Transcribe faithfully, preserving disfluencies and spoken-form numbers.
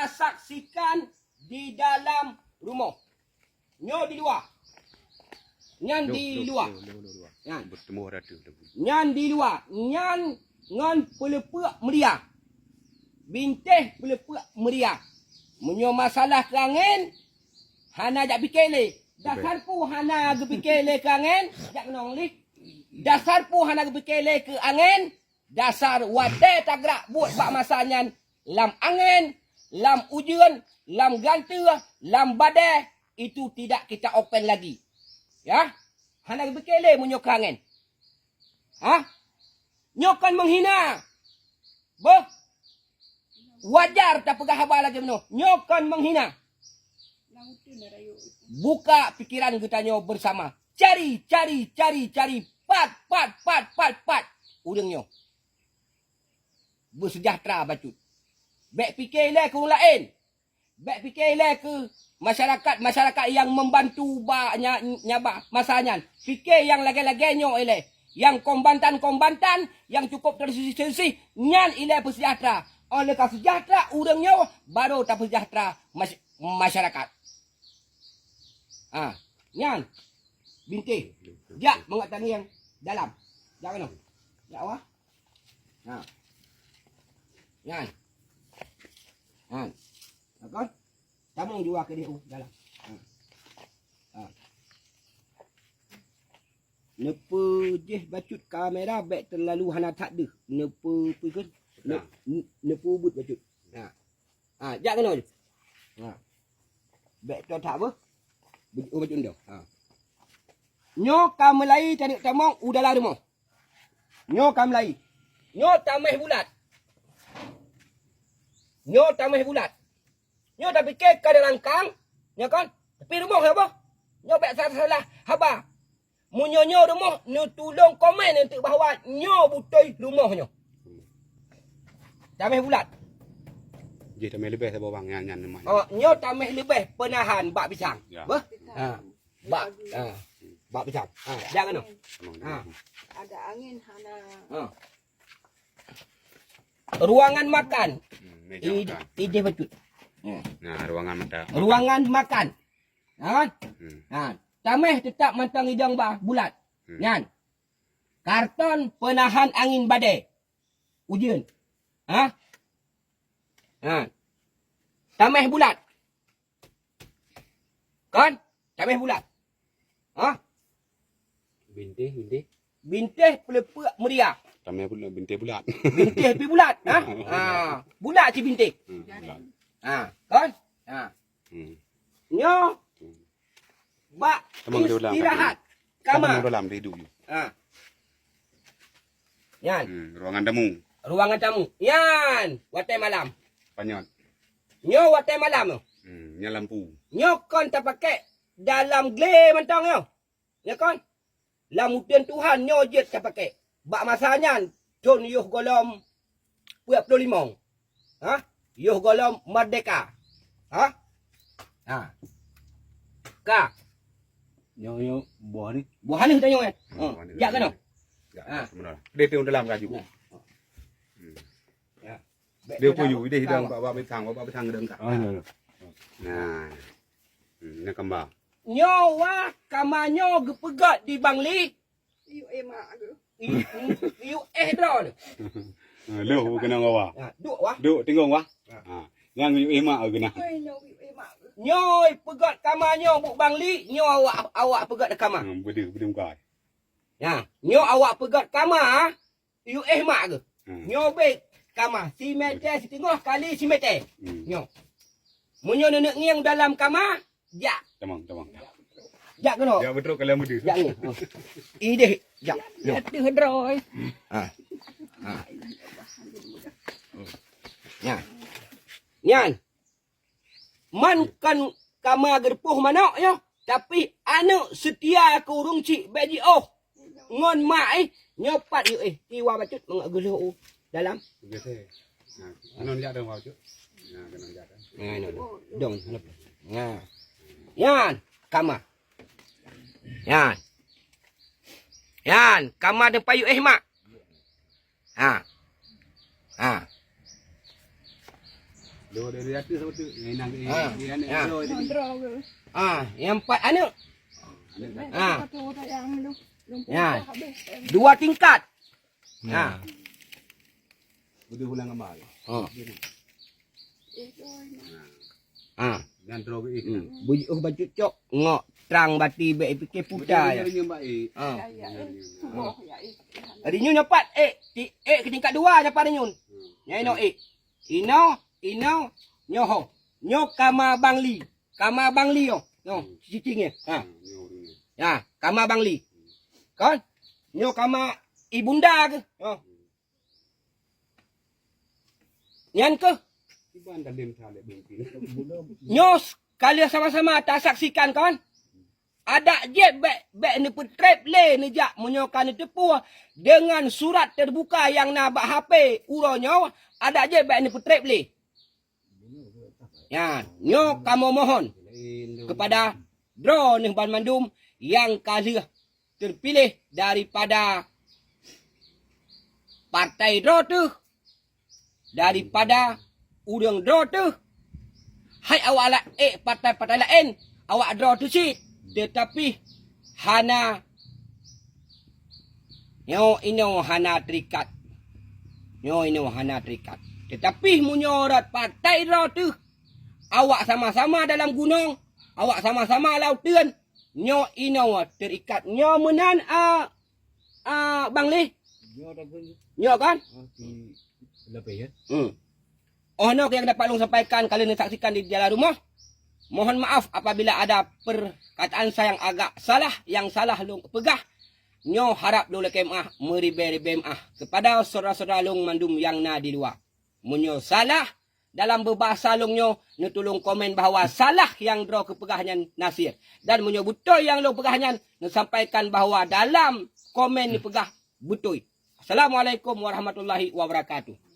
Saksikan di dalam rumoh. Nyoe di luwa. Nyan di luwa. Nyan. Nyan di luwa. Nyan ngon peuleupeuk meuria. Bintéh peuleupeuk meuria. Meunyoe masalah keu angén, hana jak pike lé. Dasar peue hana geupike lé keu angén? Jak keunong lé. Dasar peue hana geupike lé keu angén? Dasar watée tagrak buet bak masa nyan, lam angén, lam ujeuen, lam glanteue, lam badée, itu tidak kita open lagi. Ya? Hana geupike lé meunyoe keu angén. Ha? Nyoe kon menghina. Boh. Wajar tapeugah haba lagée meunoe. Nyoe kon menghina. Buka pikiran geutanyoe bersama. Cari, cari, cari, cari. Pat, pat, pat, pat, pat. Ureuëng nyoe. Beuseujahtra bacut. Bék pike ilée keu ureuëng laén. Bék pike ilée keu masyarakat-masyarakat nyang membantu bak nya, nya bak masa nyan. Pike nyang lagée-lagée nyoe ilée. Nyang kombatan-kombatan nyang cukup tersisih-sisih nyan ilée peuseujahtra. Óh lheueh ka seujahtra ureuëng nyoe, baru tapeuseujahtra mas-, masyarakat. Ha, nyan. Bintéh. Jak mangat tangieng dalam. Jak keunoe. Jak wah. Ha. Nyan. Ha. Nakon? Tamong jua keudeh u dalam. Ha. Ha. Neupeujih bacut kamera bék teulalu hana that deuh. Neupeupikir. Ne-, ne-, neupeubeuet bacut. Ha. Ha, jak keunoe. Ha. Bék toe that beuh. Beuj-, oh, bacut ndong. Ha. Nyoe ka meulayi taneuk tamong u dalam rumoh. Nyoe ka meulayi. Nyoe taméh bulat. Nyoe taméh bulat. Nyoe tapike ka dirangkang, nyoe kan? Tapi rumoh ya boh. Nyoe bék salah-salah haba. Meunyoe nyoe rumoh, neutulông komen eunteuk bahwa nyoe beutôi rumoh nyoe. Taméh bulat. Jih taméh leubeh saboh bang nyan, nyan rumah. Oh, nyoe taméh leubeh peunahan bak pisang. Ya. Beuh? Ha. Bak, ha. Bak pisang. Ha, jak keunoe. Tamong, ha. Tamong. Ada angin hana. Ha. Ruangan makan. Hmm, meja makan. Ideh bacut. Nah, ruangan mata-, ruangan makan. Ha? Hmm. Ha. Taméh teutap mantong idong bah bulat. Hmm. Nyan. Karton peunahan angin badée. Ujeuen. Ha? Ha. Taméh bulat. Kan? Taméh bulat. Ha? Bintéh, bintéh. Bintéh peuleupeuk meuria. Taméh bulat, bintéh bulat. Bintéh pi bulat, ha? Ha. Bulat cit bintéh. Hmm, bulat. Ha, kan? Ha. Hmm. Nyoe. Hmm. Bak istirahat. Tamong dalam, tamong dalam, tidu. Ha. Nyan. Hmm, ruangan tamu. Ruangan tamu. Nyan, watée malam. Panyöt. Nyoe watée malam nyoe. Hmm, nyan lampu. Nyoe kon tapakée dalam glé mantong nyoe. Nyoe kon. Lam uteuen Tuhan nyoe jeuet tapakée. Bak masa nyan, thon yoh gohlom peuet ploh limong. Ha? Yoh gohlom merdeka. Ha? Ha. Ka. Nyoe, nyoe, boh ni. Boh haleuh tanyoe, eh? Ha. Boh haleuh. Jak keunoe. Jak, ha. Sebenarnya. Dia tengok dalam kaju. Nah. Hmm. Ya. Dia pun yu, dia hidang bak, bak bitang, bak bitang gedang ka. Ah, ya, ya. Nah. Hmm, ni kamba. Nyoe wah kama nyoe geupeugét di Bangli. Yu eh mak geuh. Yu, yu eh droe. Ha, loh, keunan wah. Ha, duek wah. Duek tinggong wah. Ha. Ha. Nyang yu eh mak geuh nah. Oi, nyoe yu eh mak geuh. Nyoe peugét kama nyoe bu Bangli, nyoe awak, awak peugét kama. Hmm, beudeuh, beudeuh muka. Ya, nyoe awak peugét kama, yu eh mak geuh. Hmm. Nyoe bek kama, si meter siteungoh kali si meter. Hmm. Nyoe. Meunyoe neuneuk ngieng dalam kama, jak. Tamong, tamong. Jak keunoe. Jak beutôi kalau muda. Jak ni. Oh. Ideh, jak. Nyoe. Ateueh droe. Ha. Ha. Nyan. Nyan. Man kon kama geureupoh manok nyoe, tapi aneuk seutia keu ureueng chik bék jiôh ngon mak eh, nyoe pat yue eh, tiwa bacut mangat geuleuh u dalam. Biasa. Nah, anon jak dong bacut. Nah, anon jak dong. Nah, anon dong. Dong, lepas. Nah. Nyan, kama. Nyan. Nyan, kama teumpat yue eh mak. Ha. Ha. Dua dari atas apa tu? Yang nak, ha, yang nak, ha, dua tadi. Kontrol ke? Ah, yang empat aneuk. Aneuk dah. Ah. Satu orang yang lu, lu, ya, habis. Dua tingkat. Ya. Ah. Udah ulang gambar. Oh. Dia ni. Ah. Dan terus, eh, hmm. Bujur bacut cok ngok trang bati bek pikir puta ya. Betul, betul, betul, Mbak, eh. Ah. Ya, ya, eh. Subuh, ya, eh. Tadi nyoe nyopat, eh, ti-, eh, ke tingkat dua nyopat nyoe. Hmm. Nyai no, eh. Ino, ino, nyoho. Nyo kama Bang Li. Kama Bang Li, oh. Nyo, hmm, cicing ya. Ha. Hmm, nyo, nyo. Ya, kama Bang Li. Kon? Nyo kama ibunda ke? Oh. Nyan keuh. Iban dalim saleb mungkin. Nyoe s-, ka lheueh sama-sama tasaksikan, kon? Adak jeuet bèk, bèk neupeutrép lé neujak meunyoe ka neuteupeue deungon surat teubuka nyang na bak H P uroe nyoe, adak jeuet bèk neupeutrép lé. Nyan, nyoe kamoe mohon keupada droeneuh banmandum nyang ka lheueh teupiléh daripada partai droe teuh, daripada ureueng droe teuh. Hai awak la-, eh, partai-partai laén, awak droe teuh cit, teutapi hana, nyoe inoe hana terikat. Nyoe inoe hana terikat. Teutapi meunyoe rot partai droe teuh, awak sama-sama dalam gunong, awak sama-sama lam uteuen, nyoe inoe terikat. Nyoe meunan, a, a, Bang Lih. Nyoe kan? Oh, di lapeh, ya? Hmm. Oh, nyoe nyang dapat ulôn sampaikan ka lheueh neusaksikan di dalam rumoh. Mohon maaf apabila ada perkataan saya yang agak salah, nyang salah lôn peugah. Nyoe harap lôn lakèe meu'ah, meuribèe-ribèe meu'ah keupada syedara-syedara lôn mandum nyang na di luwa. Meunyoe salah dalam beubahasa lôn nyoe, neutulông komen bahwa salah nyang droe keupeugah nyan na sie. Dan meunyoe beutôi nyang lôn peugah nyan, neusampaikan bahwa dalam komen neupeugah beutôi. Assalamualaikum warahmatullahi wabarakatuh.